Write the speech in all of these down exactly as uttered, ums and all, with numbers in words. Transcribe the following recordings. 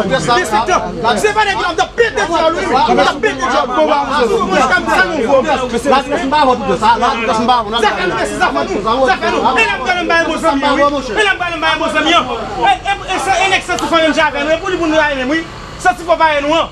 Desann. Se pa nèg yo ap pete dyòl, wi. Ap pete dyòl. Bon, ba, mwen, sa nou vò. Sa fè nou, mesye, sa fè nou. Sa fè nou. E l ap gade m ba yon bon zanmi, wi. E l ap gade m ba yon bon zanmi, an. E, e, e, se, e nèg santi fanmi m ja avè nou. E pou li, pou nou la menm, wi. Santi fò parèy nou, an.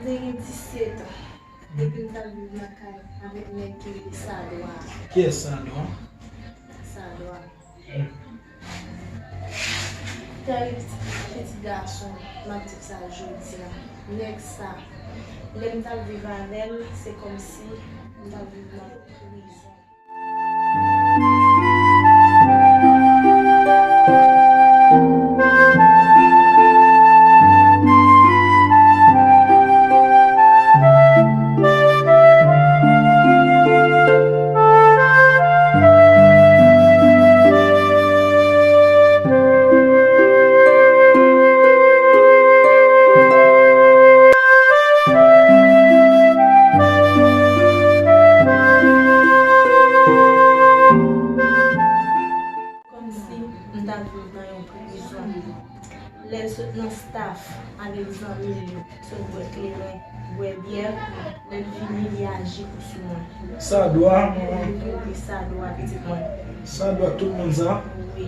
Mwen gen disèt an. Depi m t ap viv nan kay avèk nèg ki rele Sadwa. Kiyès Sadwa? Sadwa. Tèl pitit gason, m ap di sa jodi a. Nèg sa, lè m t ap viv avè l, se kòmsi m t ap viv nan prizon. Kòmsi m ta viv nan yon prizon. Lè l sot nan staff avèk zanmi l yo, sot bwè kleren, bwè byè, lè l vini, li aji kou sou mwen. Sadwa, manman. Wi, Sadwa, pitit mwen. Sadwa, tout moun sa? Wi.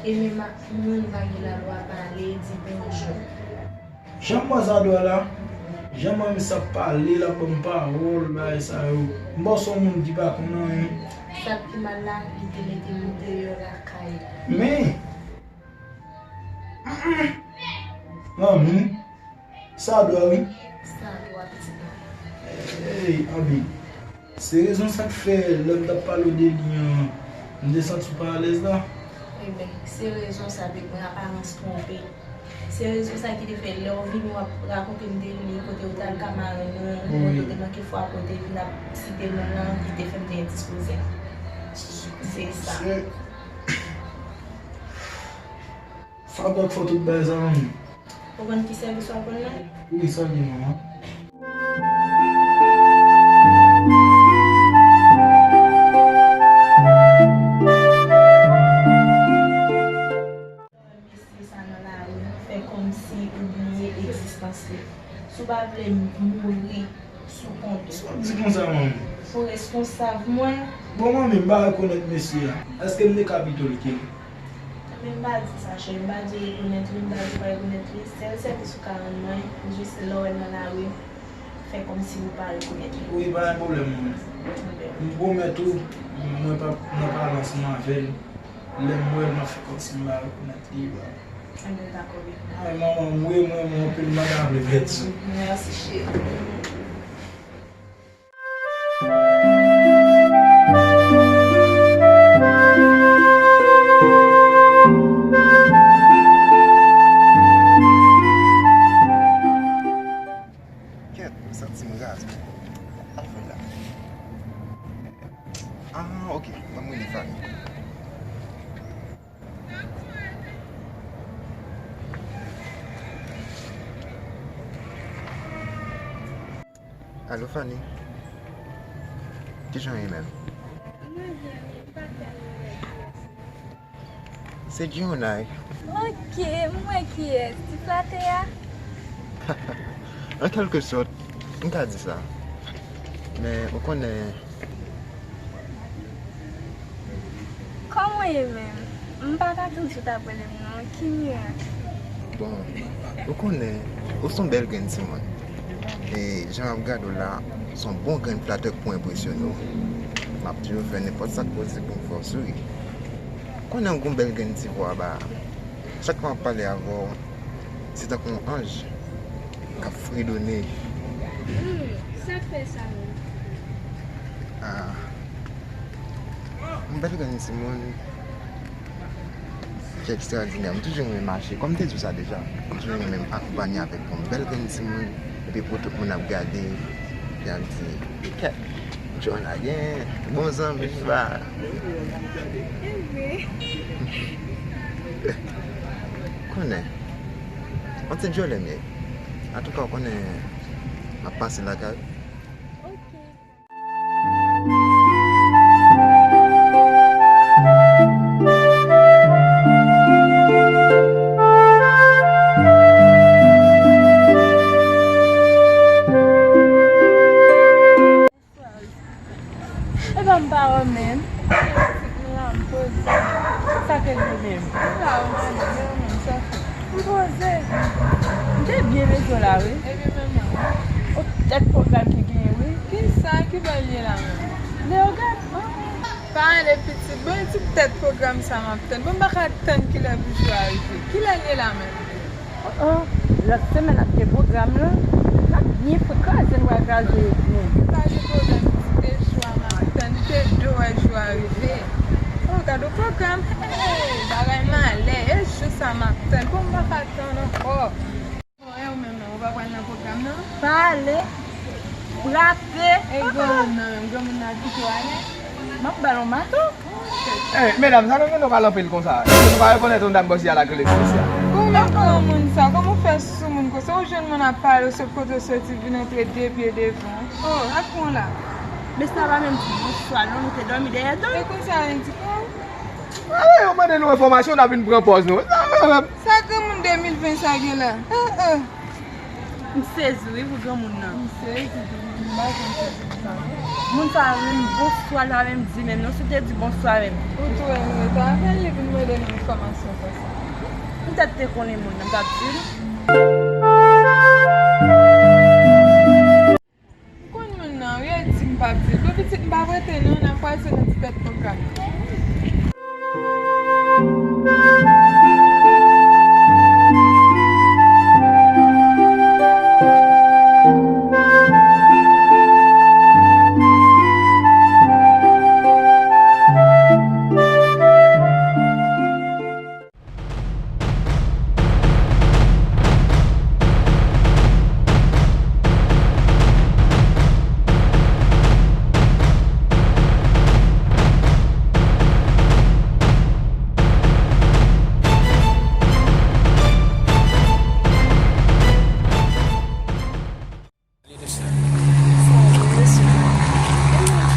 E menm ak moun pa gen ladwa pale, di bonjou. Jan m wè Sadwa la, jan m wè misye ap pale, l ap ban m pawòl, bagay sa yo. M panse yon moun ki pa konn anyen. Sa k pi mal la, li te mete m deyò lakay. Men, manmi, Sadwa wi. Sadwa, pitit mwen. Ey, anben. Se rezon sa k fè lè m t ap pale w de li an, m te santi w pa alèz la. Ebyen, se rezon sa, pitit mwen, aparans twonpe. Se rezon sa ki te fè lè w vini w ap rakonte m de li, kote w t al ka marenn ou, kote w te manke fwa, kote w vin ap site non l lan, ki te fè m te endispoze. Se sa. Sa donk fè w tout bagay sa, manmi. Ou konn ki sèvis w ap rann mwen? Wi, sa l ye, manman. Mesye sa nan lari, fè kòmsi ou bliye egzistans li. Si w pa vle mouri sou kont ou. Sa w ap di konsa, manmi? Ou reskonsav mwen. Bon, manmi, m pa rekonèt mesye a. Èske m te ka pito l ke l? Men m pa di sa, cheri, m pa di w rekonèt li, m pa di w pa rekonèt li. Sèl sèvis ou ka rann mwen, jis lè w wè l nan lari, fè kòmsi ou pa rekonèt li. Wi, pa gen pwoblèm, manmi. Ok. M pwomèt ou, mwen p ap nan pale ansanm avè l. Lè m wè l, m ap fè kòmsi m pa rekonèt li. Anben, dakò, bebe. Ay, manman, m renmen w anpil, m pa ta vle pèdi w. Mèsi, cheri. Kèt, m santi m raze. Al fè la. Ah, ok, ban m rele Fanny. Alo, Fanny. Kijan w ye menm? Mwen byen, wi, m pa tèlman wè kiyès. Se Giona wi. Ok, m wè kiyès. Ti flatè a? An kèlke sòt, m ka di sa. Men, ou konnen, kòman w ye menm? M pa ka tann si w t ap rele m non. Ki mirak? Bon, ou konnen, ou se yon bèl grenn timoun. E jan m ap gade w la, se yon bon grenn flatè k pou enpresyone w. M ap toujou fè nenpòt sa k posib pou m fè w souri. Konnen w gen yon bèl grenn ti vwa ba a. Chak fwa m ap pale avè w, se tankou yon anj k ap fredone. Hmm, sa k fè sa menm? Ah. Yon bèl grenn timoun ki ekstradinè. M toujou renmen mache. Kòm m te di w sa deja, m toujou renmen akonpanye avèk yon bèl grenn timoun. Epi pou tout moun ap gade, epi ap di, kèt, Giona gen bon zanmi, ba. Konnen. Yon ti djole m ye. Antouka, w konnen, m ap pase lakay. Epa m pa wè menm. M la, m poze. Sa ke l ye menm? M la, w mande, men w menm, sa fè? M poze. M te byen bezwen w la, wi. Ebyen, men mwen. O, tèt pwogram ki genyen, wi. Kisa? Ki bò l ye la menm? Leyogàn. Pa ale pitit. Bon, e ti tèt pwogram sa m ap tann. Bon, m pa ka tann kilè pou jou a rive. Kilè l ye la menm? Oh, oh, lòt semèn ap gen pwogram lan. N ap byen fè kraze, n pral kraze nou. Pa gen pwoblèm, ti te jou a m ap tann, te do wè jou a rive. Oh, gade yon pwogram. Hey, bagay malè. E jou sa m ap tann. Bon, m pa ka tann ankò. Bon, e ou menm nan, ou pa pral nan pwogram nan? Pa ale. Frape. E granmoun nan menm, granmoun nan kite w ale? M ap ba l yon mato. Ey, medam, sa nou gen nou pale anpil konsa? Èske nou pa rekonèt yon dam bòs ya la k rele Felicia? Kòman granmoun sa? Kòman w fè soumoun konsa? Ou jwenn moun ap pale, w sot kote w soti, vin antre de pye devan. Oh, ak mwen la. Men sa pa menm di bonswa, non, nou te dòmi dèyè do l. E konsa, l di kòw? Ah, yo mande nou enfòmasyon, n ap vin pran pòz nou. Sa, sa, sa. Sa granmoun de mil ven sa gen la? Ah, ah. M sezi wi pou granmoun nan. M sezi tou, m pa janm sezi pou sa non. Moun sa menm bonswa l pa menm di menm non, si w te di bonswa menm. Ou tou wè m reta avè l, li vin mande m enfòmasyon konsa. M tèt te konnen moun nan, m t ap di l. M konn moun nan, redi m p ap di l. Bon, pitit, m p ap rete non, n a kwaze nan ti tèt pwogram.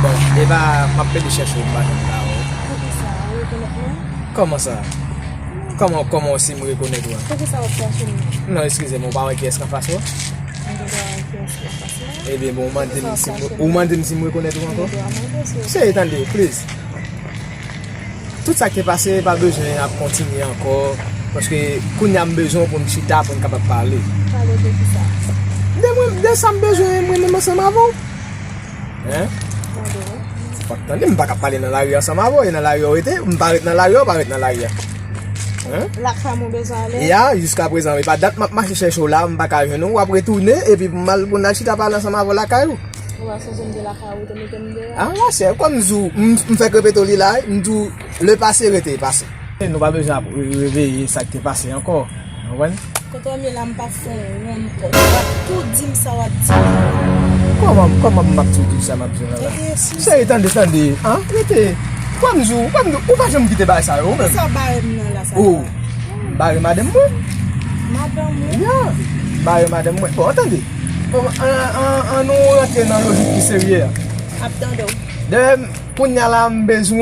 Bon, e pa, m ap pede chèche w, m pa janm ka wè w. Poukisa? Ou rekonèt mwen? Kòman sa? Kòman, kòman si m rekonèt ou a? Poukisa w ap chache m? Non, eskize m, ou pa wè kiyès k anfas ou a? M te pa wè kiyès k anfas mwen. Ebyen, bon, ou mande m si m, ou mande m si m rekonèt ou ankò? Ou gen dwa mande, sou. Cheri, tande, please. Tout sa k te pase pa bezwen ap kontinye ankò, paske kounye a m bezwen w pou n chita, pou n kapab pale. Pale de kisa? De mwen, de sa m bezwen mwen menm ansanm avè w. Hein? Tande w. Fòk tande, m pa ka pale nan lari ansanm avè w, e nan lari w rete, m pa ret nan lari a, w pa ret nan lari a. Hein? Lakay mwen bezwen ale. Ya, jiska prezan, e pa dat m ap mache chèche w la, m pa ka jwenn ou, w ap retounen, epi pou m al, pou n al chita pale ansanm avè w lakay ou. Ou pa sonje m te lakay ou, ou te mete m deyò? Ah, ma chère, kòm m di w, m, m fèk repete w li la, m di w, le passé rete pase. Nou pa bezwen ap re-, reveye sa k te pase ankò. Ou konprann? Kote w ye la, m p ap fè w wont ankò. W ap tou di m sa w ap di m. Kòman, kòman m p ap tou di w sa m ap di w la? Rete, si. Cheri, tande, tande. An, rete. Kòm m di w, kòm m di w, ou pa janm kite bagay sa yo, ou menm. Kisa w bare m nan la, sa? Oh. M bare madanm mwen. Madanm ou? Ya, m bare madanm mwen. Bon, tande. Bon, an, an, an nou rantre nan lojik ki serye a. M ap tande w. Dayè, kounye a la, m bezwen w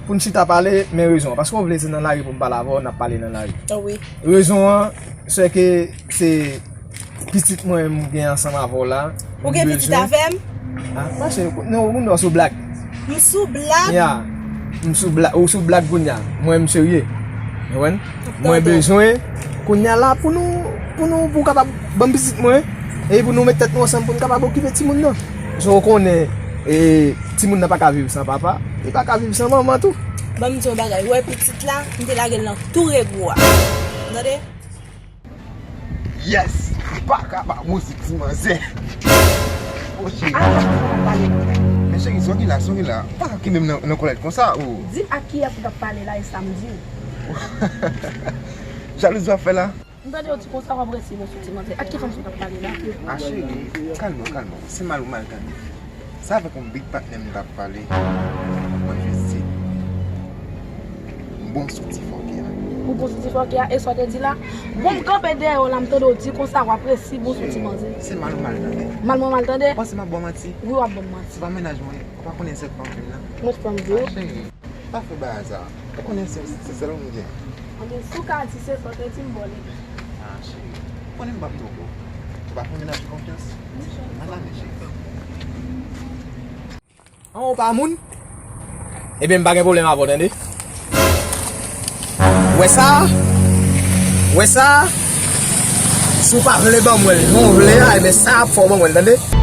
pou n chita pale, men rezon an. Paske w vle se nan lari pou m pale avè w, n ap pale nan lari. Ah wi. Rezon an, se ke se pitit mwen m gen ansanm avè w la. Ou gen pitit avè m? Ah, mache, non, ou sou blag. M sou blag? Ya. M sou blag, ou sou blag kounye a. Mwen, m serye. Ou konprann? Mwen bezwen, kounye a la, pou nou, pou nou, pou w kapab ban m pitit mwen, e pou nou met tèt nou ansanm, pou n kapab okipe timoun nan. Paske w konnen, e, timoun nan pa ka viv san papa, li pa ka viv san manman tou. Ban m di w yon bagay, ou wè pitit la, m te lage l nan tou regwo a. Tande? Yes! Baka ba mizik ti manzè. Oh, cheri. Ak kiyès ou t ap pale? Men cheri, sa w gen la, sa w gen la. Pa kenbe m nan, nan kòlèt konsa, oh. Di m ak kiyès ou t ap pale la, e sa m di w. Jalouzi w ap fè la? M tande w di konsa, w ap resi non sou ti manzè. Ak ki fanm sa w t ap pale la? Ah, cheri, kalme w, kalme w. Se mal ou mal tande. Se avèk yon big patnè m t ap pale. Mwen jis di, m bon sou ti fòkè a. Ou bon sou ti fòkè a, e sa w te di la? Bon, m kanpe dèyè w la, m tande w di konsa, w ap resi bon sou ti manzè. Se mal ou mal tande? Mal mwen mal tande? Ou panse m ap ba w manti? Wi, w ap ban m manti. Se pa mennaj mwen, ou pa konnen sèl fanm m nan? Mwen fanm vre. Ah, cheri, pa fè bagay sa. Ou konnen se, se sèl ou m gen. Anben, si w ka di se sa w te di m, bon, li. Ah, cheri, ou konnen m p ap twonpe w. Ou pa fè mennaj ou konfyans? Ann ale, cheri. An, ou pa moun? Ebyen, m pa gen pwoblèm avè w, tande. Ou wè sa? Ou wè sa? Si w pa vle ban mwen l, non, w vle a, ebyen, sa ap fè w ban mwen l, tande.